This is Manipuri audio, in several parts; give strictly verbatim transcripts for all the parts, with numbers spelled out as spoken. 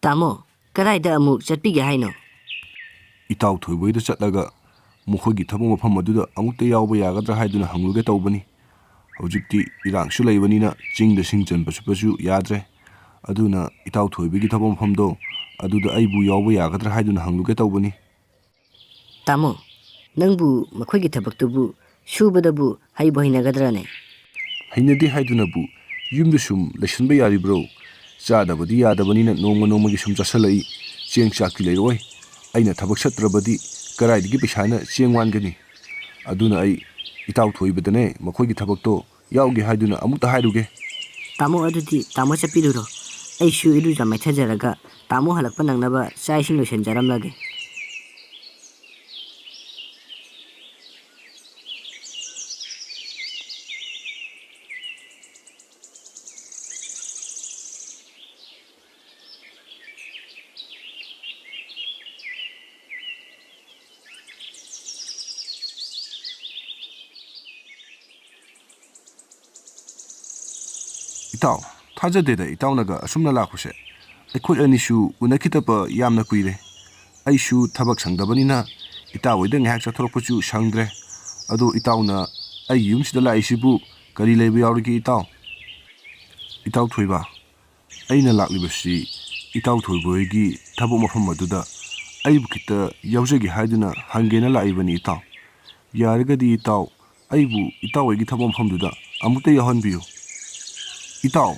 ꯇꯥꯃꯣ, ꯀꯗꯥꯏꯗ ꯑꯃꯨꯛ ꯆꯠꯄꯤꯒꯦ ꯍꯥꯏꯅꯣ? ꯏꯇꯥꯎ ꯊꯣꯏꯕꯣꯏꯗ ꯆꯠꯂꯒ ꯃꯈꯣꯏꯒꯤ ꯊꯕꯛ ꯃꯐꯝ ꯑꯗꯨꯗ ꯑꯃꯨꯛꯇ ꯌꯥꯎꯕ ꯌꯥꯒꯗ꯭ꯔꯥ ꯍꯥꯏꯗꯨꯅ ꯍꯪꯂꯨꯒꯦ ꯇꯧꯕꯅꯤ꯫ ꯍꯧꯖꯤꯛꯇꯤ ꯏꯔꯥꯡꯁꯨ ꯂꯩꯕꯅꯤꯅ ꯆꯤꯡꯗ ꯁꯤꯡ ꯆꯟꯕ ꯆꯠꯄꯁꯨ ꯌꯥꯗ꯭ꯔꯦ꯫ ꯑꯗꯨꯅ ꯏꯇꯥꯎ ꯊꯣꯏꯕꯒꯤ ꯊꯕꯛ ꯃꯐꯝꯗꯣ ꯑꯗꯨꯗ ꯑꯩꯕꯨ ꯌꯥꯎꯕ ꯌꯥꯒꯗ꯭ꯔꯥ ꯍꯥꯏꯗꯨꯅ ꯍꯪꯂꯨꯒꯦ ꯇꯧꯕꯅꯤ꯫ ꯇꯥꯃꯣ, ꯅꯪꯕꯨ ꯃꯈꯣꯏꯒꯤ ꯊꯕꯛꯇꯨꯕꯨ ꯁꯨꯕꯗꯕꯨ ꯍꯩꯕꯨ ꯍꯩꯅꯒꯗ꯭ꯔꯅꯦ? ꯍꯩꯅꯗꯦ ꯍꯥꯏꯗꯨꯅꯕꯨ ꯌꯨꯝꯗ ꯁꯨꯝ ꯂꯩꯁꯤꯟꯕ ꯌꯥꯔꯤꯕ꯭ꯔꯣ? ꯆꯥꯗꯕꯗꯤ ꯌꯥꯗꯕꯅꯤꯅ ꯅꯣꯡꯃ ꯅꯣꯡꯃꯒꯤ ꯁꯨꯝ ꯆꯥꯁꯤꯜꯂꯛꯏ꯫ ꯆꯦꯡ ꯆꯥꯛꯇꯤ ꯂꯩꯔꯛꯑꯣꯏ꯫ ꯑꯩꯅ ꯊꯕꯛ ꯆꯠꯇ꯭ꯔꯕꯗꯤ ꯀꯗꯥꯏꯗꯒꯤ ꯄꯩꯁꯥꯅ ꯆꯦꯡ ꯋꯥꯟꯒꯅꯤ? ꯑꯗꯨꯅ ꯑꯩ ꯏꯇꯥꯎ ꯊꯣꯏꯕꯗꯅꯦ ꯃꯈꯣꯏꯒꯤ ꯊꯕꯛꯇꯣ ꯌꯥꯎꯒꯦ ꯍꯥꯏꯗꯨꯅ ꯑꯃꯨꯛꯇ ꯍꯥꯏꯔꯨꯒꯦ꯫ ꯇꯥꯃꯣ, ꯑꯗꯨꯗꯤ ꯇꯥꯃꯣ ꯆꯠꯄꯤꯔꯨꯔꯣ꯫ ꯑꯩꯁꯨ ꯏꯔꯨꯖ ꯃꯥꯏꯊꯖꯔꯒ ꯇꯥꯃꯣ ꯍꯜꯂꯛꯄ ꯅꯪꯅꯕ ꯆꯥꯛ ꯏꯁꯤꯡ ꯂꯣꯏꯁꯤꯟꯖꯔꯝꯂꯒꯦ꯫ ꯏꯇꯥꯎ, ꯊꯥꯖꯗꯦꯗ ꯏꯇꯥꯎꯅꯒ ꯑꯁꯨꯝꯅ ꯂꯥꯛꯄꯁꯦ꯫ ꯑꯩꯈꯣꯏ ꯑꯅꯤꯁꯨ ꯎꯅꯈꯤꯗꯕ ꯌꯥꯝꯅ ꯀꯨꯏꯔꯦ꯫ ꯑꯩꯁꯨ ꯊꯕꯛ ꯁꯪꯗꯕꯅꯤꯅ ꯏꯇꯥꯎ ꯍꯣꯏꯗ ꯉꯥꯏꯍꯥꯛ ꯆꯠꯊꯣꯔꯛꯄꯁꯨ ꯁꯪꯗ꯭ꯔꯦ꯫ ꯑꯗꯣ ꯏꯇꯥꯎꯅ ꯑꯩꯒꯤ ꯌꯨꯝꯁꯤꯗ ꯂꯥꯛꯏꯁꯤꯕꯨ ꯀꯔꯤ ꯂꯩꯕ ꯌꯥꯎꯔꯤꯒꯦ ꯏꯇꯥꯎ? ꯏꯇꯥꯎ ꯊꯣꯏꯕ, ꯑꯩꯅ ꯂꯥꯛꯂꯤꯕꯁꯤ ꯏꯇꯥꯎ ꯊꯣꯏꯕ ꯍꯣꯏꯒꯤ ꯊꯕꯛ ꯃꯐꯝ ꯑꯗꯨꯗ ꯑꯩꯕꯨ ꯈꯤꯇ ꯌꯥꯎꯖꯒꯦ ꯍꯥꯏꯗꯨꯅ ꯍꯪꯒꯦꯅ ꯂꯥꯛꯏꯕꯅꯤ ꯏꯇꯥꯎ꯫ ꯌꯥꯔꯒꯗꯤ ꯏꯇꯥꯎ, ꯑꯩꯕꯨ ꯏꯇꯥꯎ ꯍꯣꯏꯒꯤ ꯊꯕꯛ ꯃꯐꯝꯗꯨꯗ ꯑꯃꯨꯛꯇ ꯌꯥꯎꯍꯟꯕꯤꯌꯨ꯫ ꯏꯇꯥꯎ,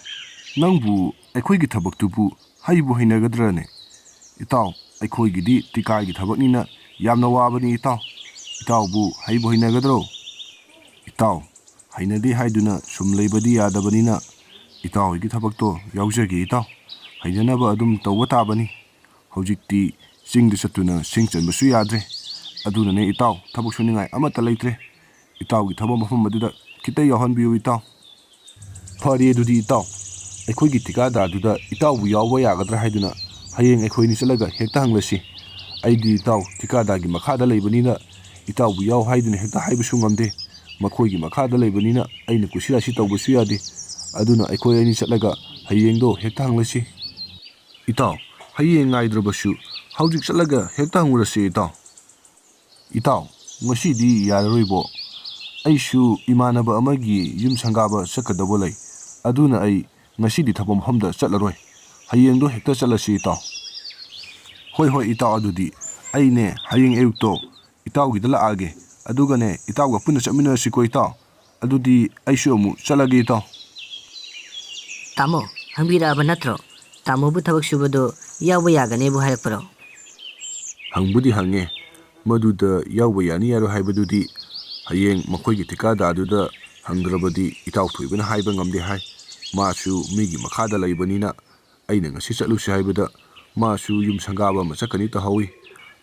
ꯅꯪꯕꯨ ꯑꯩꯈꯣꯏꯒꯤ ꯊꯕꯛꯇꯨꯕꯨ ꯍꯩꯕꯨ ꯍꯩꯅꯒꯗ꯭ꯔꯅꯦ? ꯏꯇꯥꯎ, ꯑꯩꯈꯣꯏꯒꯤꯗꯤ ꯇꯤꯀꯥꯒꯤ ꯊꯕꯛꯅꯤꯅ ꯌꯥꯝꯅ ꯋꯥꯕꯅꯤ ꯏꯇꯥꯎ꯫ ꯏꯇꯥꯎꯕꯨ ꯍꯩꯕꯨ ꯍꯩꯅꯒꯗ꯭ꯔꯣ? ꯏꯇꯥꯎ, ꯍꯩꯅꯗꯦ ꯍꯥꯏꯗꯨꯅ ꯁꯨꯝ ꯂꯩꯕꯗꯤ ꯌꯥꯗꯕꯅꯤꯅ ꯏꯇꯥꯎ ꯍꯣꯏꯒꯤ ꯊꯕꯛꯇꯣ ꯌꯥꯎꯖꯒꯦ ꯏꯇꯥꯎ꯫ ꯍꯩꯅꯅꯕ ꯑꯗꯨꯝ ꯇꯧꯕ ꯇꯥꯕꯅꯤ꯫ ꯍꯧꯖꯤꯛꯇꯤ ꯆꯤꯡꯗ ꯆꯠꯇꯨꯅ ꯁꯤꯡ ꯆꯟꯕꯁꯨ ꯌꯥꯗ꯭ꯔꯦ꯫ ꯑꯗꯨꯅꯅꯦ ꯏꯇꯥꯎ, ꯊꯕꯛ ꯁꯨꯅꯤꯡꯉꯥꯏ ꯑꯃꯠꯇ ꯂꯩꯇ꯭ꯔꯦ꯫ ꯏꯇꯥꯎꯒꯤ ꯊꯕꯛ ꯃꯐꯝ ꯑꯗꯨꯗ ꯈꯤꯇ ꯌꯥꯎꯍꯟꯕꯤꯌꯨ ꯏꯇꯥꯎ꯫ ꯐꯔꯦ ꯑꯗꯨꯗꯤ ꯏꯇꯥꯎ, ꯑꯩꯈꯣꯏꯒꯤ ꯊꯤꯀꯥꯗꯥꯔꯗꯨꯗ ꯏꯇꯥꯎꯕꯨ ꯌꯥꯎꯕ ꯌꯥꯒꯗ꯭ꯔꯥ ꯍꯥꯏꯗꯨꯅ ꯍꯌꯦꯡ ꯑꯩꯈꯣꯏꯅꯤ ꯆꯠꯂꯒ ꯍꯦꯛꯇ ꯍꯪꯂꯁꯤ꯫ ꯑꯩꯗꯤ ꯏꯇꯥꯎ ꯊꯤꯀꯥꯗꯥꯔꯒꯤ ꯃꯈꯥꯗ ꯂꯩꯕꯅꯤꯅ ꯏꯇꯥꯎꯕꯨ ꯌꯥꯎ ꯍꯥꯏꯗꯨꯅ ꯍꯦꯛꯇ ꯍꯥꯏꯕꯁꯨ ꯉꯝꯗꯦ꯫ ꯃꯈꯣꯏꯒꯤ ꯃꯈꯥꯗ ꯂꯩꯕꯅꯤꯅ ꯑꯩꯅ ꯀꯨꯁꯤꯔꯥꯁꯤ ꯇꯧꯕꯁꯨ ꯌꯥꯗꯦ꯫ ꯑꯗꯨꯅ ꯑꯩꯈꯣꯏ ꯑꯅꯤ ꯆꯠꯂꯒ ꯍꯌꯦꯡꯗꯣ ꯍꯦꯛꯇ ꯍꯪꯂꯁꯤ꯫ ꯏꯇꯥꯎ, ꯍꯌꯦꯡ ꯉꯥꯏꯗ꯭ꯔꯕꯁꯨ ꯍꯧꯖꯤꯛ ꯆꯠꯂꯒ ꯍꯦꯛꯇ ꯍꯪꯉꯨꯔꯁꯤ, ꯏꯇꯥꯎ꯫ ꯏꯇꯥꯎ, ꯉꯁꯤꯗꯤ ꯌꯥꯔꯔꯣꯏꯕꯣ꯫ ꯑꯩꯁꯨ ꯏꯃꯥꯟꯅꯕ ꯑꯃꯒꯤ ꯌꯨꯝ ꯁꯪꯒꯥꯕ ꯆꯠꯀꯗꯕ ꯂꯩ꯫ ꯑꯗꯨꯅ ꯑꯩ ꯉꯁꯤꯗꯤ ꯊꯕꯛ ꯃꯐꯝꯗ ꯆꯠꯂꯔꯣꯏ꯫ ꯍꯌꯦꯡꯗꯣ ꯍꯦꯛꯇ ꯆꯠꯂꯁꯤ, ꯏꯇꯥꯎ꯫ ꯍꯣꯏ, ꯍꯣꯏ, ꯏꯇꯥꯎ, ꯑꯗꯨꯗꯤ ꯑꯩꯅꯦ ꯍꯌꯦꯡ ꯑꯌꯨꯛꯇꯣ ꯏꯇꯥꯎꯒꯤꯗ ꯂꯥꯛꯑꯒꯦ꯫ ꯑꯗꯨꯒꯅꯦ, ꯏꯇꯥꯎꯒ ꯄꯨꯟꯅ ꯆꯠꯃꯤꯟꯅꯔꯁꯤꯀꯣ, ꯏꯇꯥꯎ꯫ ꯑꯗꯨꯗꯤ ꯑꯩꯁꯨ ꯑꯃꯨꯛ ꯆꯠꯂꯒꯦ, ꯏꯇꯥꯎ꯫ ꯇꯥꯃꯣ, ꯍꯪꯕꯤꯔꯛꯑꯕ ꯅꯠꯇ꯭ꯔꯣ? ꯇꯥꯃꯣꯕꯨ ꯊꯕꯛ ꯁꯨꯕꯗꯣ ꯌꯥꯎꯕ ꯌꯥꯒꯅꯦꯕꯨ ꯍꯥꯏꯔꯛꯄ꯭ꯔꯣ? ꯍꯪꯕꯨꯗꯤ ꯍꯪꯉꯦ, ꯃꯗꯨꯗ ꯌꯥꯎꯕ ꯌꯥꯅꯤ ꯌꯥꯔꯣꯏ ꯍꯥꯏꯕꯗꯨꯗꯤ ꯍꯌꯦꯡ ꯃꯈꯣꯏꯒꯤ ꯊꯤꯀꯥꯗꯥꯔꯗꯨꯗ ꯍꯪꯗ꯭ꯔꯕꯗꯤ ꯏꯇꯥꯎ ꯊꯣꯏꯕꯅ ꯍꯥꯏꯕ ꯉꯝꯗꯦ ꯍꯥꯏ꯫ ꯃꯥꯁꯨ ꯃꯤꯒꯤ ꯃꯈꯥꯗ ꯂꯩꯕꯅꯤꯅ ꯑꯩꯅ ꯉꯁꯤ ꯆꯠꯂꯨꯁꯤ ꯍꯥꯏꯕꯗ ꯃꯥꯁꯨ ꯌꯨꯝ ꯁꯪꯒꯥꯕ ꯑꯃ ꯆꯠꯀꯅꯤ ꯇꯧꯍꯧꯏ꯫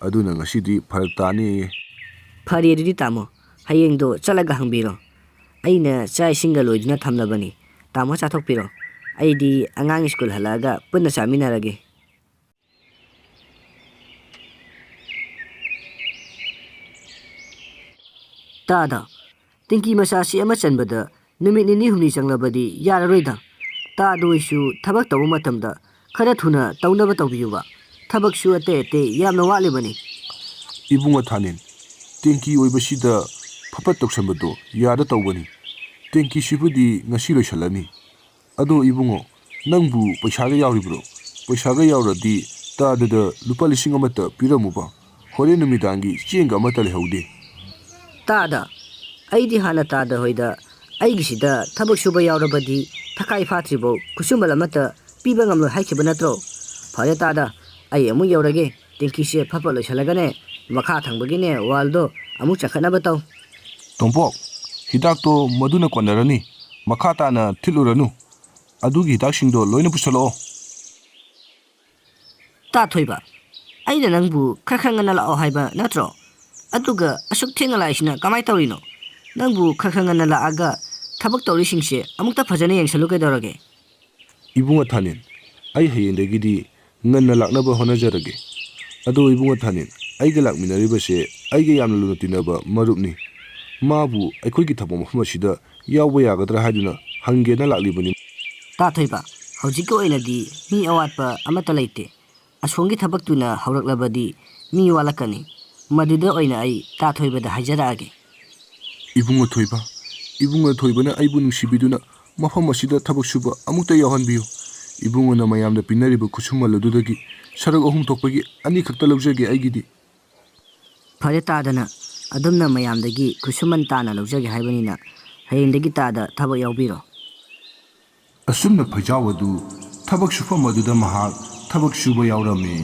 ꯑꯗꯨꯅ ꯉꯁꯤꯗꯤ ꯐꯔꯛ ꯇꯥꯅꯤꯌꯦ꯫ ꯐꯔꯦ ꯑꯗꯨꯗꯤ ꯇꯥꯃꯣ, ꯍꯌꯦꯡꯗꯣ ꯆꯠꯂꯒ ꯍꯪꯕꯤꯔꯣ꯫ ꯑꯩꯅ ꯆꯥꯛ ꯏꯁꯤꯡꯒ ꯂꯣꯏꯗꯨꯅ ꯊꯝꯂꯕꯅꯤ꯫ ꯇꯥꯃꯣ ꯆꯥꯊꯣꯛꯄꯤꯔꯣ꯫ ꯑꯩꯗꯤ ꯑꯉꯥꯡ ꯁ꯭ꯀꯨꯜ ꯍꯜꯂꯛꯑꯒ ꯄꯨꯟꯅ ꯆꯥꯃꯤꯟꯅꯔꯒꯦ꯫ ꯇꯥꯗ, ꯇꯦꯡꯀꯤ ꯃꯆꯥꯁꯤ ꯑꯃ ꯆꯟꯕꯗ ꯅꯨꯃꯤꯠ ꯅꯤꯅꯤ ꯍꯨꯝꯅꯤ ꯆꯪꯂꯕꯗꯤ ꯌꯥꯔꯔꯣꯏꯗ꯫ ꯇꯥꯗ ꯍꯣꯏꯁꯨ ꯊꯕꯛ ꯇꯧꯕ ꯃꯇꯝꯗ ꯈꯔ ꯊꯨꯅ ꯇꯧꯅꯕ ꯇꯧꯕꯤꯌꯨꯕ꯫ ꯊꯕꯛꯁꯨ ꯑꯇꯩ ꯑꯇꯩ ꯌꯥꯝꯅ ꯋꯥꯠꯂꯤꯕꯅꯤ꯫ ꯏꯕꯨꯡꯉꯣ ꯊꯥꯅꯤꯜ, ꯇꯦꯡꯀꯤ ꯑꯣꯏꯕꯁꯤꯗ ꯐꯠ ꯐꯠ ꯇꯧꯁꯟꯕꯗꯣ ꯌꯥꯗ ꯇꯧꯕꯅꯤ꯫ ꯇꯦꯡꯀꯤꯁꯤꯕꯨꯗꯤ ꯉꯁꯤ ꯂꯣꯏꯁꯜꯂꯅꯤ꯫ ꯑꯗꯣ ꯏꯕꯨꯡꯉꯣ, ꯅꯪꯕꯨ ꯄꯩꯁꯥꯒ ꯌꯥꯎꯔꯤꯕ꯭ꯔꯣ? ꯄꯩꯁꯥꯒ ꯌꯥꯎꯔꯗꯤ ꯇꯥꯗꯗ ꯂꯨꯄꯥ ꯂꯤꯁꯤꯡ ꯑꯃꯇ ꯄꯤꯔꯝꯃꯨꯕ꯫ ꯍꯣꯔꯦꯟ ꯅꯨꯃꯤꯗꯥꯡꯒꯤ ꯆꯦꯡꯒ ꯑꯃꯠꯇ ꯂꯩꯍꯧꯗꯦ꯫ ꯇꯥꯗ, ꯑꯩꯗꯤ ꯍꯥꯟꯅ ꯇꯥꯗ ꯍꯣꯏꯗ ꯑꯩꯒꯤꯁꯤꯗ ꯊꯕꯛ ꯁꯨꯕ ꯌꯥꯎꯔꯕꯗꯤ ꯊꯀꯥꯏ ꯐꯥꯠꯇ꯭ꯔꯤꯐꯥꯎ ꯈꯨꯠꯁꯨꯃꯜ ꯑꯃꯠꯇ ꯄꯤꯕ ꯉꯝꯂꯣꯏ ꯍꯥꯏꯈꯤꯕ ꯅꯠꯇ꯭ꯔꯣ? ꯐꯔꯦ ꯇꯥꯗ, ꯑꯩ ꯑꯃꯨꯛ ꯌꯧꯔꯒꯦ꯫ ꯇꯦꯡꯀꯤꯁꯦ ꯐꯠ ꯐꯠ ꯂꯣꯏꯁꯤꯜꯂꯒꯅꯦ, ꯃꯈꯥ ꯊꯪꯕꯒꯤꯅꯦ ꯋꯥꯜꯗꯣ ꯑꯃꯨꯛ ꯆꯟꯈꯠꯅꯕ ꯇꯧ꯫ ꯇꯣꯝꯄꯣꯛ, ꯍꯤꯗꯥꯛꯇꯣ ꯃꯗꯨꯅ ꯀꯣꯟꯅꯔꯅꯤ꯫ ꯃꯈꯥ ꯇꯥꯅ ꯊꯤꯠꯂꯨꯔꯅꯨ꯫ ꯑꯗꯨꯒꯤ ꯍꯤꯗꯥꯛꯁꯤꯡꯗꯣ ꯂꯣꯏꯅ ꯄꯨꯁꯜꯂꯛꯑꯣ꯫ ꯇꯥ ꯊꯣꯏꯕ, ꯑꯩꯅ ꯅꯪꯕꯨ ꯈꯔ ꯈꯔ ꯉꯟꯅ ꯂꯥꯛꯑꯣ ꯍꯥꯏꯕ ꯅꯠꯇ꯭ꯔꯣ? ꯑꯗꯨꯒ ꯑꯁꯨꯛ ꯊꯦꯡꯅ ꯂꯥꯛꯏꯁꯤꯅ ꯀꯃꯥꯏ ꯇꯧꯔꯤꯅꯣ? ꯅꯪꯕꯨ ꯈꯔ ꯈꯔ ꯉꯟꯅ ꯂꯥꯛꯑꯒ ꯊꯕꯛ ꯇꯧꯔꯤꯁꯤꯡꯁꯦ ꯑꯃꯨꯛꯇ ꯐꯖꯅ ꯌꯦꯡꯁꯜꯂꯨ ꯀꯩꯗꯧꯔꯒꯦ? ꯏꯕꯨꯡꯉꯣ ꯊꯥꯅꯤꯜ, ꯑꯩ ꯍꯌꯦꯡꯗꯒꯤꯗꯤ ꯉꯟꯅ ꯂꯥꯛꯅꯕ ꯍꯣꯠꯅꯖꯔꯒꯦ꯫ ꯑꯗꯣ ꯏꯕꯨꯡꯉꯣ ꯊꯥꯅꯤꯜ, ꯑꯩꯒ ꯂꯥꯛꯃꯤꯟꯅꯔꯤꯕꯁꯦ ꯑꯩꯒ ꯌꯥꯝꯅ ꯂꯨꯅ ꯇꯤꯟꯅꯕ ꯃꯔꯨꯞꯅꯤ꯫ ꯃꯥꯕꯨ ꯑꯩꯈꯣꯏꯒꯤ ꯊꯕꯛ ꯃꯐꯝ ꯑꯁꯤꯗ ꯌꯥꯎꯕ ꯌꯥꯒꯗ꯭ꯔꯥ ꯍꯥꯏꯗꯨꯅ ꯍꯪꯒꯦꯅ ꯂꯥꯛꯂꯤꯕꯅꯤ꯫ ꯇꯥ ꯊꯣꯏꯕ, ꯍꯧꯖꯤꯛꯀꯤ ꯑꯣꯏꯅꯗꯤ ꯃꯤ ꯑꯋꯥꯠꯄ ꯑꯃꯠꯇ ꯂꯩꯇꯦ꯫ ꯑꯁꯣꯝꯒꯤ ꯊꯕꯛꯇꯨꯅ ꯍꯧꯔꯛꯂꯕꯗꯤ ꯃꯤ ꯋꯥꯠꯂꯛꯀꯅꯤ꯫ ꯃꯗꯨꯗ ꯑꯣꯏꯅ ꯑꯩ ꯇꯥ ꯊꯣꯏꯕꯗ ꯍꯥꯏꯖꯔꯛꯑꯒꯦ꯫ ꯏꯕꯨꯡꯉꯣ ꯊꯣꯏꯕ, ꯏꯕꯨꯡꯉꯣ ꯊꯣꯏꯕꯅ ꯑꯩꯕꯨ ꯅꯨꯡꯁꯤꯕꯤꯗꯨꯅ ꯃꯐꯝ ꯑꯁꯤꯗ ꯊꯕꯛ ꯁꯨꯕ ꯑꯃꯨꯛꯇ ꯌꯥꯎꯍꯟꯕꯤꯌꯨ꯫ ꯏꯕꯨꯡꯉꯣꯅ ꯃꯌꯥꯝꯗ ꯄꯤꯅꯔꯤꯕ ꯈꯨꯠꯁꯨꯃꯜ ꯑꯗꯨꯗꯒꯤ ꯁꯔꯨꯛ ꯑꯍꯨꯝ ꯊꯣꯛꯄꯒꯤ ꯑꯅꯤ ꯈꯛꯇ ꯂꯧꯖꯒꯦ ꯑꯩꯒꯤꯗꯤ꯫ ꯐꯔꯦ, ꯇꯥꯗꯅ ꯑꯗꯨꯝꯅ ꯃꯌꯥꯝꯗꯒꯤ ꯈꯨꯠꯁꯨꯃꯟ ꯇꯥꯅ ꯂꯧꯖꯒꯦ ꯍꯥꯏꯕꯅꯤꯅ, ꯍꯌꯦꯡꯗꯒꯤ ꯇꯥꯗ ꯊꯕꯛ ꯌꯥꯎꯕꯤꯔꯣ꯫ ꯑꯁꯨꯝꯅ ꯐꯩꯖꯥꯎ ꯑꯗꯨ ꯊꯕꯛ ꯁꯨꯐꯝ ꯑꯗꯨꯗ ꯃꯍꯥꯛ ꯊꯕꯛ ꯁꯨꯕ ꯌꯥꯎꯔꯝꯃꯤ꯫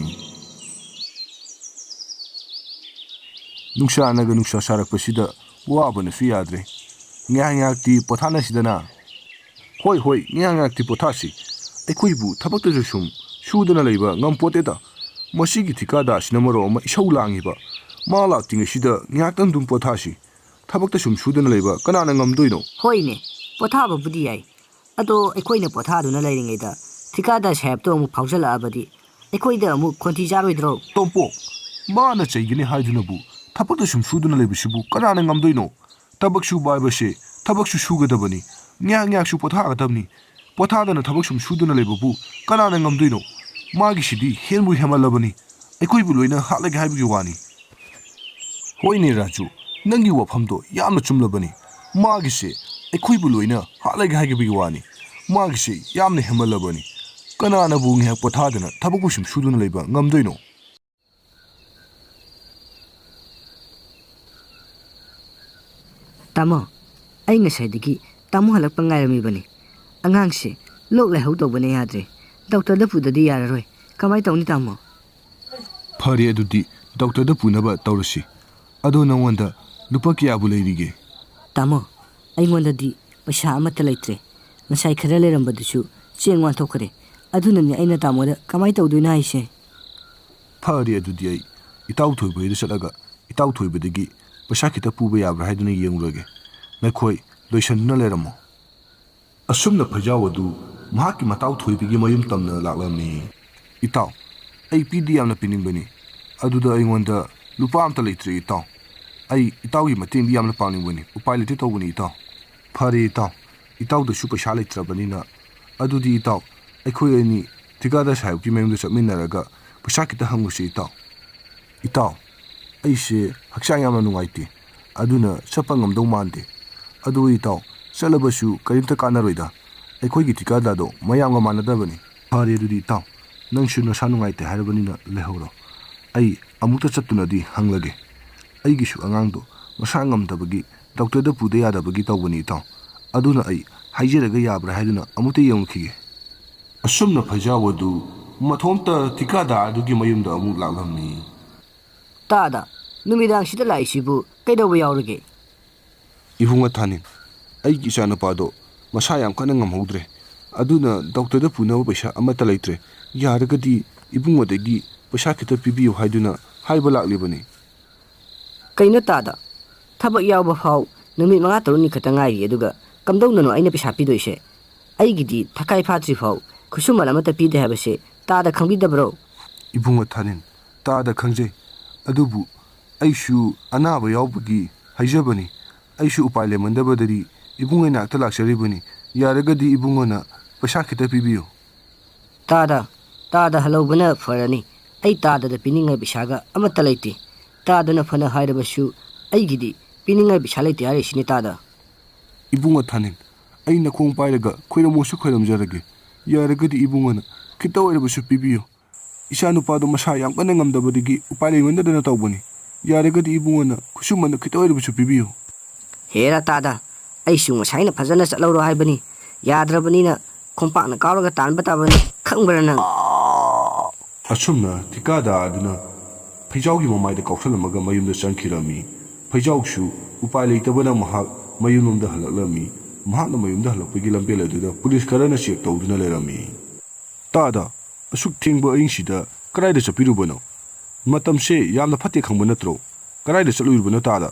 ꯅꯨꯡꯁꯥꯅꯒ ꯅꯨꯡꯁꯥ ꯁꯥꯔꯛꯄꯁꯤꯗ ꯋꯥꯕꯅꯁꯨ ꯌꯥꯗ꯭ꯔꯦ꯫ ꯉꯥꯏꯍꯥꯛ ꯉꯥꯏꯍꯥꯛꯇꯤ ꯄꯣꯊꯥꯅꯁꯤꯗꯅ꯫ ꯍꯣꯏ, ꯍꯣꯏ, ꯉꯥꯏꯍꯥꯛ ꯉꯥꯏꯍꯥꯛꯇꯤ ꯄꯣꯊꯥꯁꯤ꯫ ꯑꯩꯈꯣꯏꯕꯨ ꯊꯕꯛꯇꯁꯨ ꯁꯨꯝ ꯁꯨꯗꯅ ꯂꯩꯕ ꯉꯝꯄꯣꯠꯇꯦꯗ꯫ ꯃꯁꯤꯒꯤ ꯊꯤꯀꯥꯗꯥꯔꯁꯤꯅ ꯃꯔꯣꯜ ꯑꯃ ꯏꯁꯧ ꯂꯥꯡꯉꯤꯕ꯫ ꯃꯥ ꯂꯥꯛꯇ꯭ꯔꯤꯉꯩꯁꯤꯗ ꯉꯥꯏꯍꯥꯛꯇꯪ ꯑꯗꯨꯝ ꯄꯣꯊꯥꯁꯤ꯫ ꯊꯕꯛꯇ ꯁꯨꯝ ꯁꯨꯗꯅ ꯂꯩꯕ ꯀꯅꯥꯅ ꯉꯝꯗꯣꯏꯅꯣ? ꯍꯣꯏꯅꯦ, ꯄꯣꯊꯥꯕꯕꯨꯗꯤ ꯌꯥꯏ꯫ ꯑꯗꯣ ꯑꯩꯈꯣꯏꯅ ꯄꯣꯊꯥꯗꯨꯅ ꯂꯩꯔꯤꯉꯩꯗ ꯊꯤꯀꯥꯗꯥꯔ ꯁꯥꯍꯦꯕꯇꯣ ꯑꯃꯨꯛ ꯐꯥꯎꯖꯜꯂꯛꯑꯕꯗꯤ ꯑꯩꯈꯣꯏꯗ ꯑꯃꯨꯛ ꯈꯣꯟꯊꯤ ꯆꯥꯔꯣꯏꯗ꯭ꯔꯣ? ꯇꯣꯝꯄꯣꯛ, ꯃꯥꯅ ꯆꯩꯒꯅꯤ ꯍꯥꯏꯗꯨꯅꯕꯨ ꯊꯕꯛꯇ ꯁꯨꯝ ꯁꯨꯗꯨꯅ ꯂꯩꯕꯁꯤꯕꯨ ꯀꯅꯥꯅ ꯉꯝꯗꯣꯏꯅꯣ? ꯊꯕꯛ ꯁꯨꯕ ꯍꯥꯏꯕꯁꯦ ꯊꯕꯛꯁꯨ ꯁꯨꯒꯗꯕꯅꯤ, ꯉꯥꯏꯍꯥꯛ ꯉꯥꯏꯍꯥꯛꯁꯨ ꯄꯣꯊꯥꯒꯗꯕꯅꯤ꯫ ꯄꯣꯊꯥꯗꯅ ꯊꯕꯛ ꯁꯨꯝ ꯁꯨꯗꯨꯅ ꯂꯩꯕꯕꯨ ꯀꯅꯥꯅ ꯉꯝꯗꯣꯏꯅꯣ? ꯃꯥꯒꯤꯁꯤꯗꯤ ꯍꯦꯟꯕꯨ ꯍꯦꯟꯃꯜꯂꯕꯅꯤ꯫ ꯑꯩꯈꯣꯏꯕꯨ ꯂꯣꯏꯅ ꯍꯥꯠꯂꯒꯦ ꯍꯥꯏꯕꯒꯤ ꯋꯥꯅꯤ꯫ ꯍꯣꯏꯅꯦ ꯔꯥꯖꯨ, ꯅꯪꯒꯤ ꯋꯥꯐꯝꯗꯣ ꯌꯥꯝꯅ ꯆꯨꯝꯂꯕꯅꯤ꯫ ꯃꯥꯒꯤꯁꯦ ꯑꯩꯈꯣꯏꯕꯨ ꯂꯣꯏꯅ ꯍꯥꯠꯂꯒꯦ ꯍꯥꯏꯕꯒꯤ ꯋꯥꯅꯤ꯫ ꯃꯥꯒꯤꯁꯦ ꯌꯥꯝꯅ ꯍꯦꯟꯃꯜꯂꯕꯅꯤ꯫ ꯀꯅꯥꯅꯕꯨ ꯉꯥꯏꯍꯥꯛ ꯄꯣꯊꯥꯗꯅ ꯊꯕꯛꯄꯨ ꯁꯨꯝ ꯁꯨꯗꯨꯅ ꯂꯩꯕ ꯉꯝꯗꯣꯏꯅꯣ? ꯇꯥꯃꯣ, ꯑꯩ ꯉꯁꯥꯏꯗꯒꯤ ꯇꯥꯃꯣ ꯍꯜꯂꯛꯄ ꯉꯥꯏꯔꯝꯃꯤꯕꯅꯤ꯫ ꯑꯉꯥꯡꯁꯦ ꯂꯣꯛ ꯂꯥꯏꯍꯧ ꯇꯧꯕꯅ ꯌꯥꯗ꯭ꯔꯦ꯫ ꯗꯣꯛꯇꯔꯗ ꯄꯨꯗꯗꯤ ꯌꯥꯔꯔꯣꯏ꯫ ꯀꯃꯥꯏ ꯇꯧꯅꯤ, ꯇꯥꯃꯣ? ꯐꯔꯦ, ꯑꯗꯨꯗꯤ ꯗꯣꯛꯇꯔꯗ ꯄꯨꯅꯕ ꯇꯧꯔꯁꯤ꯫ ꯑꯗꯣ ꯅꯉꯣꯟꯗ ꯂꯨꯄꯥ ꯀꯌꯥꯕꯨ ꯂꯩꯔꯤꯒꯦ? ꯇꯥꯃꯣ, ꯑꯩꯉꯣꯟꯗꯗꯤ ꯄꯩꯁꯥ ꯑꯃꯠꯇ ꯂꯩꯇ꯭ꯔꯦ꯫ ꯉꯁꯥꯏ ꯈꯔ ꯂꯩꯔꯝꯕꯗꯨꯁꯨ ꯆꯦꯡ ꯋꯥꯟꯊꯣꯛꯈ꯭ꯔꯦ꯫ ꯑꯗꯨꯅꯅꯦ ꯑꯩꯅ ꯇꯥꯃꯣꯗ ꯀꯃꯥꯏ ꯇꯧꯗꯣꯏꯅꯣ ꯍꯥꯏꯁꯦ꯫ ꯐꯔꯦ, ꯑꯗꯨꯗꯤ ꯑꯩ ꯏꯇꯥꯎ ꯊꯣꯏꯕ ꯍꯣꯏꯗ ꯆꯠꯂꯒ ꯏꯇꯥꯎ ꯊꯣꯏꯕꯗꯒꯤ ꯄꯩꯁꯥ ꯈꯤꯇ ꯄꯨꯕ ꯌꯥꯕ꯭ꯔꯥ ꯍꯥꯏꯗꯨꯅ ꯌꯦꯡꯂꯨꯔꯒꯦ꯫ ꯅꯈꯣꯏ ꯂꯣꯏꯁꯟꯗꯨꯅ ꯂꯩꯔꯝꯃꯣ꯫ ꯑꯁꯨꯝꯅ ꯐꯩꯖꯥꯎ ꯑꯗꯨ ꯃꯍꯥꯛꯀꯤ ꯃꯇꯥꯎ ꯊꯣꯏꯕꯒꯤ ꯃꯌꯨꯝ ꯇꯝꯅ ꯂꯥꯛꯂꯝꯃꯤ꯫ "ꯏꯇꯥꯎ, ꯑꯩ ꯄꯤꯗꯤ ꯌꯥꯝꯅ ꯄꯤꯅꯤꯡꯕꯅꯤ, ꯑꯗꯨꯗ ꯑꯩꯉꯣꯟꯗ ꯂꯨꯄꯥ ꯑꯝꯇ ꯂꯩꯇ꯭ꯔꯦ ꯏꯇꯥꯎ꯫ ꯑꯩ ꯏꯇꯥꯎꯒꯤ ꯃꯇꯦꯡꯗꯤ ꯌꯥꯝꯅ ꯄꯥꯡꯅꯤꯡꯕꯅꯤ, ꯎꯄꯥꯏ ꯂꯩꯇꯦ ꯇꯧꯕꯅꯤ ꯏꯇꯥꯎ"꯫ "ꯐꯔꯦ ꯏꯇꯥꯎ, ꯏꯇꯥꯎꯗꯁꯨ ꯄꯩꯁꯥ ꯂꯩꯇ꯭ꯔꯕꯅꯤꯅ, ꯑꯗꯨꯗꯤ ꯏꯇꯥꯎ, ꯑꯩꯈꯣꯏ ꯑꯅꯤ ꯊꯤꯀꯥꯗꯥꯔ ꯁꯥꯍꯦꯕꯀꯤ ꯃꯌꯨꯝꯗ ꯆꯠꯃꯤꯟꯅꯔꯒ ꯄꯩꯁꯥ ꯈꯤꯇ ꯍꯪꯉꯨꯁꯤ, ꯏꯇꯥꯎ꯫ ꯏꯇꯥꯎ, ꯑꯩꯁꯦ ꯍꯛꯆꯥꯡ ꯌꯥꯝꯅ ꯅꯨꯡꯉꯥꯏꯇꯦ, ꯑꯗꯨꯅ ꯆꯠꯄ ꯉꯝꯗꯧ ꯃꯥꯟꯗꯦ꯫ ꯑꯗꯨ ꯏꯇꯥꯎ, ꯆꯠꯂꯕꯁꯨ ꯀꯔꯤꯝꯇ ꯀꯥꯟꯅꯔꯣꯏꯗ꯫ ꯑꯩꯈꯣꯏꯒꯤ ꯊꯤꯀꯥꯗꯥꯔꯗꯣ ꯃꯌꯥꯝꯒ ꯃꯥꯟꯅꯗꯕꯅꯤ꯫ ꯐꯔꯦ ꯑꯗꯨꯗꯤ ꯏꯇꯥꯎ, ꯅꯪꯁꯨ ꯅꯁꯥ ꯅꯨꯡꯉꯥꯏꯇꯦ ꯍꯥꯏꯔꯕꯅꯤꯅ ꯂꯩꯍꯧꯔꯣ꯫ ꯑꯩ ꯑꯃꯨꯛꯇ ꯆꯠꯇꯨꯅꯗꯤ ꯍꯪꯂꯒꯦ꯫ ꯑꯩꯒꯤꯁꯨ ꯑꯉꯥꯡꯗꯣ ꯃꯁꯥ ꯉꯝꯗꯕꯒꯤ ꯗꯣꯛꯇꯔꯗ ꯄꯨꯗ ꯌꯥꯗꯕꯒꯤ ꯇꯧꯕꯅꯤ ꯏꯇꯥꯎ꯫ ꯑꯗꯨꯅ ꯑꯩ ꯍꯥꯏꯖꯔꯒ ꯌꯥꯕ꯭ꯔꯥ ꯍꯥꯏꯗꯨꯅ ꯑꯃꯨꯛꯇ ꯌꯦꯡꯉꯨꯈꯤꯒꯦ꯫ ꯑꯁꯨꯝꯅ ꯐꯩꯖꯥꯎ ꯑꯗꯨ ꯃꯊꯣꯝꯇ ꯊꯤꯀꯥꯗꯥꯔ ꯑꯗꯨꯒꯤ ꯃꯌꯨꯝꯗ ꯑꯃꯨꯛ ꯂꯥꯛꯂꯝꯃꯤ꯫ ꯇꯥꯗ, ꯅꯨꯃꯤꯗꯥꯡꯁꯤꯗ ꯂꯥꯛꯏꯁꯤꯕꯨ ꯀꯩꯗꯧꯕ ꯌꯥꯎꯔꯒꯦ? ꯏꯕꯨꯡꯉꯣ ꯊꯥꯅꯤꯟ, ꯑꯩꯒꯤ ꯏꯆꯥꯅꯨꯄꯥꯗꯣ ꯃꯁꯥ ꯌꯥꯝ ꯀꯟꯅ ꯉꯝꯍꯧꯗ꯭ꯔꯦ꯫ ꯑꯗꯨꯅ ꯗꯣꯛꯇꯔꯗ ꯄꯨꯅꯕ ꯄꯩꯁꯥ ꯑꯃꯠꯇ ꯂꯩꯇ꯭ꯔꯦ꯫ ꯌꯥꯔꯒꯗꯤ ꯏꯕꯨꯡꯉꯣꯗꯒꯤ ꯄꯩꯁꯥ ꯈꯤꯇ ꯄꯤꯕꯤꯌꯨ ꯍꯥꯏꯗꯨꯅ ꯍꯥꯏꯕ ꯂꯥꯛꯂꯤꯕꯅꯤ꯫ ꯀꯩꯅꯣ ꯇꯥꯗ? ꯊꯕꯛ ꯌꯥꯎꯕ ꯐꯥꯎ ꯅꯨꯃꯤꯠ ꯃꯉꯥ ꯇꯔꯨꯛꯅꯤ ꯈꯛꯇ ꯉꯥꯏꯔꯤ, ꯑꯗꯨꯒ ꯀꯝꯗꯧꯅꯅꯣ ꯑꯩꯅ ꯄꯩꯁꯥ ꯄꯤꯗꯣꯏꯁꯦ? ꯑꯩꯒꯤꯗꯤ ꯊꯈꯥꯏ ꯐꯥꯗ꯭ꯔꯤ ꯐꯥꯎ ꯈꯨꯠꯁꯨꯃꯟ ꯑꯃꯠꯇ ꯄꯤꯗꯦ ꯍꯥꯏꯕꯁꯦ ꯇꯥꯗ ꯈꯪꯕꯤꯗꯕ꯭ꯔꯣ? ꯏꯕꯨꯡꯉꯣ ꯊꯥꯅꯤꯟ, ꯇꯥꯗ ꯈꯪꯖꯩ꯫ ꯑꯗꯨꯕꯨ ꯑꯩꯁꯨ ꯑꯅꯥꯕ ꯌꯥꯎꯕꯒꯤ ꯍꯥꯏꯖꯕꯅꯤ꯫ ꯑꯩꯁꯨ ꯎꯄꯥꯏ ꯂꯩꯃꯟꯗꯕꯗꯗꯤ ꯏꯕꯨꯡꯉꯣ ꯏꯅꯥꯛꯇ ꯂꯥꯛꯆꯔꯤꯕꯅꯤ꯫ ꯌꯥꯔꯒꯗꯤ ꯏꯕꯨꯡꯉꯣꯅ ꯄꯩꯁꯥ ꯈꯤꯇ ꯄꯤꯕꯤꯌꯨ꯫ ꯇꯥꯗ, ꯇꯥꯗ ꯍꯜꯍꯧꯕꯅ ꯐꯔꯅꯤ꯫ ꯑꯩ ꯇꯥꯗꯗ ꯄꯤꯅꯤꯡꯉꯥꯏ ꯄꯩꯁꯥꯒ ꯑꯃꯠꯇ ꯂꯩꯇꯦ꯫ ꯇꯥꯗꯅ ꯐꯅ ꯍꯥꯏꯔꯕꯁꯨ ꯑꯩꯒꯤꯗꯤ ꯄꯤꯅꯤꯡꯉꯥꯏ ꯄꯩꯁꯥ ꯂꯩꯇꯦ ꯍꯥꯏꯔꯤꯁꯤꯅꯤ ꯇꯥꯗ꯫ ꯏꯕꯨꯡꯉꯣ ꯊꯥꯅꯤꯟ, ꯑꯩ ꯅꯈꯣꯡ ꯄꯥꯏꯔꯒ ꯈꯣꯏꯔꯝꯃꯨꯁꯨ ꯈꯣꯏꯔꯝꯖꯔꯒꯦ꯫ ꯌꯥꯔꯒꯗꯤ ꯏꯕꯨꯡꯉꯣꯅ ꯈꯤꯇ ꯑꯣꯏꯔꯕꯁꯨ ꯄꯤꯕꯤꯌꯨ꯫ ꯏꯆꯥ ꯅꯨꯄꯥꯗꯣ ꯃꯁꯥ ꯌꯥꯝ ꯀꯟꯅ ꯉꯝꯗꯕꯗꯒꯤ ꯎꯄꯥꯏ ꯂꯩꯃꯟꯗꯗꯅ ꯇꯧꯕꯅꯤ꯫ ꯌꯥꯔꯒꯗꯤ ꯏꯕꯨꯡꯉꯣꯅ ꯈꯨꯠꯁꯨꯃꯟꯗꯨ ꯈꯤꯇ ꯑꯣꯏꯔꯕꯁꯨ ꯄꯤꯕꯤꯌꯨ꯫ ꯍꯦꯔꯥ ꯇꯥꯗ, ꯑꯩꯁꯨ ꯉꯁꯥꯏꯅ ꯐꯖꯅ ꯆꯠꯍꯧꯔꯣ ꯍꯥꯏꯕꯅꯤ꯫ ꯌꯥꯗ꯭ꯔꯕꯅꯤꯅ ꯈꯣꯡꯄꯥꯛꯅ ꯀꯥꯎꯔꯒ ꯇꯥꯟꯕ ꯇꯥꯕꯅꯤ, ꯈꯪꯕ꯭ꯔꯥ ꯅꯪ? ꯑꯁꯨꯝꯅ ꯊꯤꯀꯥꯗꯥꯔ ꯑꯗꯨꯅ ꯐꯩꯖꯥꯎꯒꯤ ꯃꯃꯥꯏꯗ ꯀꯥꯎꯁꯜꯂꯝꯃꯒ ꯃꯌꯨꯝꯗ ꯆꯪꯈꯤꯔꯝꯃꯤ꯫ ꯐꯩꯖꯥꯎꯁꯨ ꯎꯄꯥꯏ ꯂꯩꯇꯕꯅ ꯃꯍꯥꯛ ꯃꯌꯨꯝꯂꯣꯝꯗ ꯍꯜꯂꯛꯂꯝꯃꯤ꯫ ꯃꯍꯥꯛꯅ ꯃꯌꯨꯝꯗ ꯍꯜꯂꯛꯄꯒꯤ ꯂꯝꯕꯦꯜ ꯑꯗꯨꯗ ꯄꯨꯂꯤꯁ ꯈꯔꯅ ꯆꯦꯛ ꯇꯧꯗꯨꯅ ꯂꯩꯔꯝꯃꯤ꯫ ꯇꯥꯗ, ꯑꯁꯨꯛ ꯊꯦꯡꯕ ꯑꯍꯤꯡꯁꯤꯗ ꯀꯗꯥꯏꯗ ꯆꯠꯄꯤꯔꯨꯕꯅꯣ? ꯃꯇꯝꯁꯦ ꯌꯥꯝꯅ ꯐꯠꯇꯦ ꯈꯪꯕ ꯅꯠꯇ꯭ꯔꯣ? ꯀꯗꯥꯏꯗ ꯆꯠꯂꯨꯔꯤꯕꯅꯣ ꯇꯥꯗ?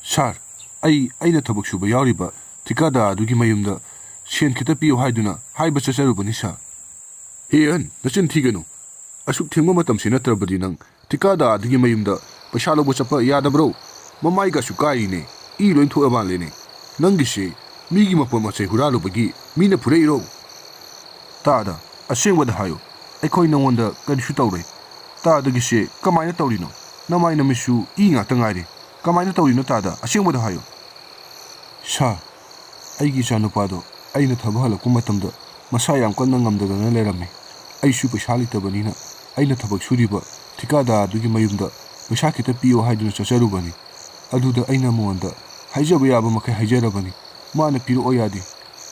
ꯁꯥꯔ, ꯑꯩ, ꯑꯩꯅ ꯊꯕꯛ ꯁꯨꯕ ꯌꯥꯎꯔꯤꯕ ꯊꯤꯀꯥꯗꯥꯔ ꯑꯗꯨꯒꯤ ꯃꯌꯨꯝꯗ ꯁꯦꯟ ꯈꯤꯇ ꯄꯤꯌꯨ ꯍꯥꯏꯗꯨꯅ ꯍꯥꯏꯕ ꯆꯠꯆꯔꯨꯕꯅꯤ, ꯁꯥꯔ꯫ ꯍꯦ ꯑꯍꯟ, ꯅꯆꯤꯟ ꯊꯤꯒꯅꯨ꯫ ꯑꯁꯨꯛ ꯊꯦꯡꯕ ꯃꯇꯝꯁꯤ ꯅꯠꯇ꯭ꯔꯕꯗꯤ ꯅꯪ ꯊꯤꯀꯥꯗꯥꯔ ꯑꯗꯨꯒꯤ ꯃꯌꯨꯝꯗ ꯄꯩꯁꯥ ꯂꯧꯕ ꯆꯠꯄ ꯌꯥꯗꯕ꯭ꯔꯣ? ꯃꯃꯥꯏꯒꯁꯨ ꯀꯥꯏꯔꯤꯅꯦ, ꯏ ꯂꯣꯏ ꯊꯣꯛꯑ ꯃꯥꯜꯂꯦꯅꯦ꯫ ꯅꯪꯒꯤꯁꯦ ꯃꯤꯒꯤ ꯃꯄꯣꯠ ꯃꯆꯩ ꯍꯨꯔꯥꯜꯂꯨꯕꯒꯤ ꯃꯤꯅ ꯐꯨꯔꯛꯏꯔꯣ? ꯇꯥꯗ, ꯑꯁꯦꯡꯕꯗ ꯍꯥꯏꯌꯨ, ꯑꯩꯈꯣꯏ ꯅꯉꯣꯟꯗ ꯀꯔꯤꯁꯨ ꯇꯧꯔꯣꯏ꯫ ꯇꯥꯗꯒꯤꯁꯦ ꯀꯃꯥꯏꯅ ꯇꯧꯔꯤꯅꯣ? ꯅꯃꯥꯏ ꯅꯃꯤꯠꯁꯨ ꯏ ꯉꯥꯛꯇ ꯉꯥꯏꯔꯦ꯫ ꯀꯃꯥꯏꯅ ꯇꯧꯔꯤꯅꯣ ꯇꯥꯗ? ꯑꯁꯦꯡꯕꯗ ꯍꯥꯏꯌꯨ꯫ ꯁꯥꯔ, ꯑꯩꯒꯤ ꯏꯆꯥꯅꯨꯄꯥꯗꯣ ꯑꯩꯅ ꯊꯕꯛ ꯍꯜꯂꯛꯄ ꯃꯇꯝꯗ ꯃꯁꯥ ꯌꯥꯝ ꯀꯟꯅ ꯉꯝꯗꯗꯅ ꯂꯩꯔꯝꯃꯤ꯫ ꯑꯩꯁꯨ ꯄꯩꯁꯥ ꯂꯩꯇꯕꯅꯤꯅ ꯑꯩꯅ ꯊꯕꯛ ꯁꯨꯔꯤꯕ ꯊꯤꯀꯥꯗꯥꯔ ꯑꯗꯨꯒꯤ ꯃꯌꯨꯝꯗ ꯄꯩꯁꯥ ꯈꯤꯇ ꯄꯤꯌꯣ ꯍꯥꯏꯗꯨꯅ ꯆꯠꯆꯔꯨꯕꯅꯤ꯫ ꯑꯗꯨꯗ ꯑꯩꯅ ꯃꯉꯣꯟꯗ ꯍꯥꯏꯖꯕ ꯌꯥꯕ ꯃꯈꯩ ꯍꯥꯏꯖꯔꯕꯅꯤ꯫ ꯃꯥꯅ ꯄꯤꯔꯛꯑꯣ ꯌꯥꯗꯦ꯫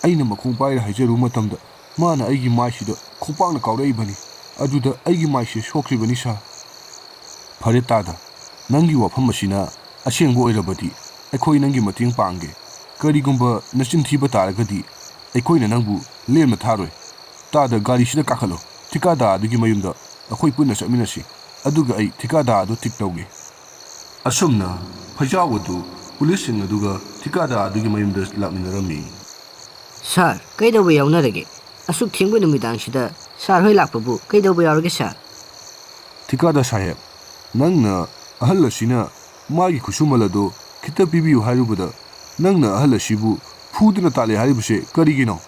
ꯑꯩꯅ ꯃꯈꯣꯡ ꯄꯥꯏꯔ ꯍꯥꯏꯖꯔꯨꯕ ꯃꯇꯝꯗ ꯃꯥꯅ ꯑꯩꯒꯤ ꯃꯥꯏꯁꯤꯗ ꯈꯣꯡꯄꯥꯛꯅ ꯀꯥꯎꯔꯛꯏꯕꯅꯤ꯫ ꯑꯗꯨꯗ ꯑꯩꯒꯤ ꯃꯥꯏꯁꯦ ꯁꯣꯛꯈ꯭ꯔꯤꯕꯅꯤ ꯁꯥꯔ꯫ ꯐꯔꯦ ꯇꯥꯗ, ꯅꯪꯒꯤ ꯋꯥꯐꯝ ꯑꯁꯤꯅ ꯑꯁꯦꯡꯕ ꯑꯣꯏꯔꯕꯗꯤ ꯑꯩꯈꯣꯏ ꯅꯪꯒꯤ ꯃꯇꯦꯡ ꯄꯥꯡꯒꯦ꯫ ꯀꯔꯤꯒꯨꯝꯕ ꯅꯆꯤꯟ ꯊꯤꯕ ꯇꯥꯔꯒꯗꯤ ꯑꯩꯈꯣꯏꯅ ꯅꯪꯕꯨ ꯂꯦꯝꯅ ꯊꯥꯔꯣꯏ꯫ ꯇꯥꯗ, ꯒꯥꯔꯤꯁꯤꯗ ꯀꯥꯈꯠꯂꯣ꯫ ꯊꯤꯀꯥꯗꯥꯔ ꯑꯗꯨꯒꯤ ꯃꯌꯨꯝꯗ ꯑꯩꯈꯣꯏ ꯄꯨꯟꯅ ꯆꯠꯃꯤꯟꯅꯁꯤ꯫ ꯑꯗꯨꯒ ꯑꯩ ꯊꯤꯀꯥꯗꯥꯔ ꯑꯗꯨ ꯇꯤꯛ ꯇꯧꯒꯦ꯫ ꯑꯁꯨꯝꯅ ꯐꯩꯖꯥꯎ ꯑꯗꯨ ꯄꯨꯂꯤꯁꯁꯤꯡ ꯑꯗꯨꯒ ꯊꯤꯀꯥꯗꯥꯔ ꯑꯗꯨꯒꯤ ꯃꯌꯨꯝꯗ ꯂꯥꯛꯃꯤꯟꯅꯔꯝꯃꯤ꯫ ꯁꯥꯔ, ꯀꯩꯗꯧꯕ ꯌꯥꯎꯅꯔꯒꯦ? ꯑꯁꯨꯛ ꯊꯦꯡꯕ ꯅꯨꯃꯤꯗꯥꯡꯁꯤꯗ ꯁꯥꯔ ꯍꯣꯏ ꯂꯥꯛꯄꯕꯨ ꯀꯩꯗꯧꯕ ꯌꯥꯎꯔꯒꯦ ꯁꯥꯔ? ꯊꯤꯀꯥꯗꯥꯔ ꯁꯥꯍꯦꯕ, ꯅꯪꯅ ꯑꯍꯜ ꯑꯁꯤꯅ ꯃꯥꯒꯤ ꯈꯨꯠꯁꯨꯃꯜ ꯑꯗꯨ ꯈꯤꯇ ꯄꯤꯕꯤꯌꯨ ꯍꯥꯏꯔꯨꯕꯗ ꯅꯪꯅ ꯑꯍꯜ ꯑꯁꯤꯕꯨ ꯐꯨꯗꯨꯅ ꯇꯥꯜꯂꯦ ꯍꯥꯏꯔꯤꯕꯁꯦ ꯀꯔꯤꯒꯤꯅꯣ?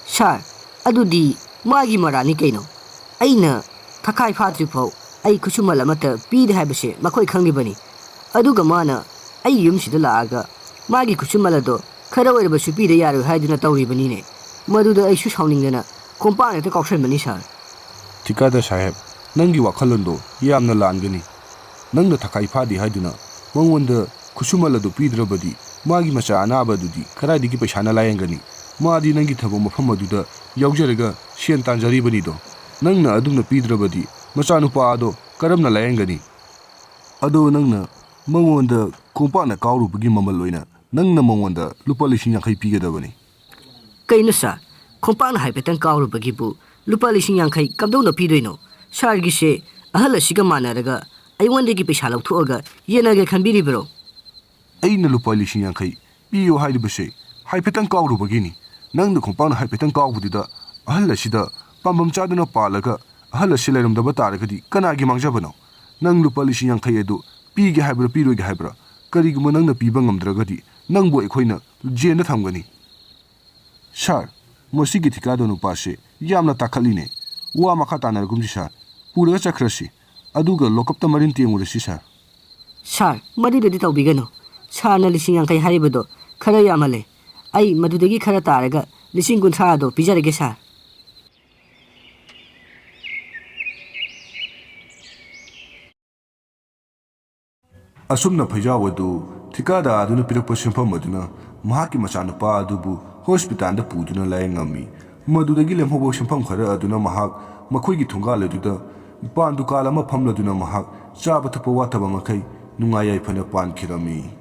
ꯁꯥꯔ, ꯑꯗꯨꯗꯤ ꯃꯥꯒꯤ ꯃꯔꯥꯜꯅꯤ ꯀꯩꯅꯣ꯫ ꯑꯩꯅ ꯊꯈꯥꯏ ꯐꯥꯗ꯭ꯔꯤꯐꯥꯎ ꯑꯩ ꯈꯨꯠꯁꯨꯃꯜ ꯑꯃꯠꯇ ꯄꯤꯗꯦ ꯍꯥꯏꯕꯁꯦ ꯃꯈꯣꯏ ꯈꯪꯂꯤꯕꯅꯤ꯫ ꯑꯗꯨꯒ ꯃꯥꯅ ꯑꯩꯒꯤ ꯌꯨꯝꯁꯤꯗ ꯂꯥꯛꯑꯒ ꯃꯥꯒꯤ ꯈꯨꯠꯁꯨꯃꯜ ꯑꯗꯣ ꯈꯔ ꯑꯣꯏꯔꯕꯁꯨ ꯄꯤꯗ ꯌꯥꯔꯣꯏ ꯍꯥꯏꯗꯨꯅ ꯇꯧꯔꯤꯕꯅꯤꯅꯦ꯫ ꯃꯗꯨꯗ ꯑꯩꯁꯨ ꯁꯥꯎꯅꯤꯡꯗꯅ ꯈꯣꯡꯄꯥꯛꯅ ꯍꯦꯛꯇ ꯀꯥꯎꯁꯟꯕꯅꯤ ꯁꯥꯔ꯫ ꯊꯤꯀꯥꯗꯥꯔ ꯁꯥꯍꯦꯕ, ꯅꯪꯒꯤ ꯋꯥꯈꯜꯂꯣꯟꯗꯣ ꯌꯥꯝꯅ ꯂꯥꯟꯒꯅꯤ꯫ ꯅꯪꯅ ꯊꯈꯥꯏ ꯐꯥꯗꯦ ꯍꯥꯏꯗꯨꯅ ꯃꯉꯣꯟꯗ ꯈꯨꯠꯁꯨꯃꯜ ꯑꯗꯨ ꯄꯤꯗ꯭ꯔꯕꯗꯤ ꯃꯥꯒꯤ ꯃꯆꯥ ꯑꯅꯥꯕ ꯑꯗꯨꯗꯤ ꯀꯗꯥꯏꯗꯒꯤ ꯄꯩꯁꯥꯅ ꯂꯥꯌꯦꯡꯒꯅꯤ? ꯃꯥꯗꯤ ꯅꯪꯒꯤ ꯊꯕꯛ ꯃꯐꯝ ꯑꯗꯨꯗ ꯌꯥꯎꯖꯔꯒ ꯁꯦꯟ ꯇꯥꯟꯖꯔꯤꯕꯅꯤꯗꯣ꯫ ꯅꯪꯅ ꯑꯗꯨꯝꯅ ꯄꯤꯗ꯭ꯔꯕꯗꯤ ꯃꯆꯥꯅꯨꯄꯥ ꯑꯗꯣ ꯀꯔꯝꯅ ꯂꯥꯌꯦꯡꯒꯅꯤ? ꯑꯗꯣ ꯅꯪꯅ ꯃꯉꯣꯟꯗ ꯈꯣꯡꯄꯥꯛꯅ ꯀꯥꯎꯔꯨꯕꯒꯤ ꯃꯃꯜ ꯑꯣꯏꯅ ꯅꯪꯅ ꯃꯉꯣꯟꯗ ꯂꯨꯄꯥ ꯂꯤꯁꯤꯡ ꯌꯥꯡꯈꯩ ꯄꯤꯒꯗꯕꯅꯤ꯫ ꯀꯩꯅꯣ ꯁꯥꯔ, ꯈꯣꯡꯄꯥꯛꯅ ꯍꯥꯏꯐꯦꯠꯇꯪ ꯀꯥꯎꯔꯨꯕꯒꯤꯕꯨ ꯂꯨꯄꯥ ꯂꯤꯁꯤꯡ ꯌꯥꯡꯈꯩ ꯀꯝꯗꯧꯅ ꯄꯤꯗꯣꯏꯅꯣ? ꯁꯥꯔꯒꯤꯁꯦ ꯑꯍꯜ ꯑꯁꯤꯒ ꯃꯥꯟꯅꯔꯒ ꯑꯩꯉꯣꯟꯗꯒꯤ ꯄꯩꯁꯥ ꯂꯧꯊꯣꯛꯑꯒ ꯌꯦꯟꯅꯒꯦ ꯈꯟꯕꯤꯔꯤꯕꯔꯣ? ꯑꯩꯅ ꯂꯨꯄꯥ ꯂꯤꯁꯤꯡ ꯌꯥꯡꯈꯩ ꯄꯤꯌꯣ ꯍꯥꯏꯔꯤꯕꯁꯦ ꯍꯥꯏꯐꯦꯠꯇꯪ ꯀꯥꯎꯔꯨꯕꯒꯤꯅꯤ꯫ ꯅꯪꯅ ꯈꯣꯡꯄꯥꯛꯅ ꯍꯥꯏꯐꯦꯠꯇꯪ ꯀꯥꯎꯕꯗꯨꯗ ꯑꯍꯜ ꯑꯁꯤꯗ ꯄꯥꯝꯕꯝ ꯆꯥꯗꯨꯅ ꯄꯥꯜꯂꯒ ꯑꯍꯜ ꯑꯁꯤ ꯂꯩꯔꯝꯗꯕ ꯇꯥꯔꯒꯗꯤ ꯀꯅꯥꯒꯤ ꯃꯥꯡꯖꯕꯅꯣ? ꯅꯪ ꯂꯨꯄꯥ ꯂꯤꯁꯤꯡ ꯌꯥꯡꯈꯩ ꯑꯗꯨ ꯄꯤꯒꯦ ꯍꯥꯏꯕ꯭ꯔꯥ ꯄꯤꯔꯣꯏꯒꯦ ꯍꯥꯏꯕ꯭ꯔꯥ? ꯀꯔꯤꯒꯨꯝꯕ ꯅꯪꯅ ꯄꯤꯕ ꯉꯝꯗ꯭ꯔꯒꯗꯤ ꯅꯪꯕꯨ ꯑꯩꯈꯣꯏꯅ ꯖꯦꯜꯗ ꯊꯝꯒꯅꯤ꯫ ꯁꯥꯔ, ꯃꯁꯤꯒꯤ ꯊꯤꯀꯥꯗꯥꯔ ꯅꯨꯄꯥꯁꯦ ꯌꯥꯝꯅ ꯇꯥꯈꯠꯂꯤꯅꯦ꯫ ꯋꯥ ꯃꯈꯥ ꯇꯥꯅꯔꯒꯨꯝꯁꯤ ꯁꯥꯔ꯫ ꯄꯨꯔꯒ ꯆꯠꯈ꯭ꯔꯁꯤ꯫ ꯑꯗꯨꯒ ꯂꯣꯀꯞꯇ ꯃꯔꯤꯟ ꯇꯦꯡꯉꯨꯔꯁꯤ ꯁꯥꯔ꯫ ꯁꯥꯔ, ꯃꯗꯨꯗꯗꯤ ꯇꯧꯕꯤꯒꯅꯨ꯫ ꯁꯥꯔꯅ ꯂꯤꯁꯤꯡ ꯌꯥꯡꯈꯩ ꯍꯥꯏꯔꯤꯕꯗꯣ ꯈꯔ ꯌꯥꯝꯃꯜꯂꯦ꯫ ꯑꯩ ꯃꯗꯨꯗꯒꯤ ꯈꯔ ꯇꯥꯔꯒ ꯂꯤꯁꯤꯡ ꯀꯨꯟꯊ꯭ꯔꯥ ꯑꯗꯣ ꯄꯤꯖꯔꯒꯦ ꯁꯥꯔ꯫ ꯑꯁꯨꯝꯅ ꯐꯩꯖꯥꯎ ꯑꯗꯨ ꯊꯤꯀꯥꯗꯥꯔ ꯑꯗꯨꯅ ꯄꯤꯔꯛꯄ ꯁꯦꯟꯐꯝ ꯑꯗꯨꯅ ꯃꯍꯥꯛꯀꯤ ꯃꯆꯥꯅꯨꯄꯥ ꯑꯗꯨꯕꯨ ꯍꯣꯁꯄꯤꯇꯥꯜꯗ ꯄꯨꯗꯨꯅ ꯂꯥꯌꯦꯡꯉꯝꯃꯤ꯫ ꯃꯗꯨꯗꯒꯤ ꯂꯦꯝꯍꯧꯕ ꯁꯦꯟꯐꯝ ꯈꯔ ꯑꯗꯨꯅ ꯃꯍꯥꯛ ꯃꯈꯣꯏꯒꯤ ꯊꯣꯡꯒꯥꯜ ꯑꯗꯨꯗ ꯄꯥꯟ ꯗꯨꯀꯥꯟ ꯑꯃ ꯐꯝꯂꯗꯨꯅ ꯃꯍꯥꯛ ꯆꯥꯕ ꯊꯛꯄ ꯋꯥꯠꯇꯕ ꯃꯈꯩ ꯅꯨꯡꯉꯥꯏ ꯌꯥꯏꯐꯅ ꯄꯥꯟꯈꯤꯔꯝꯃꯤ꯫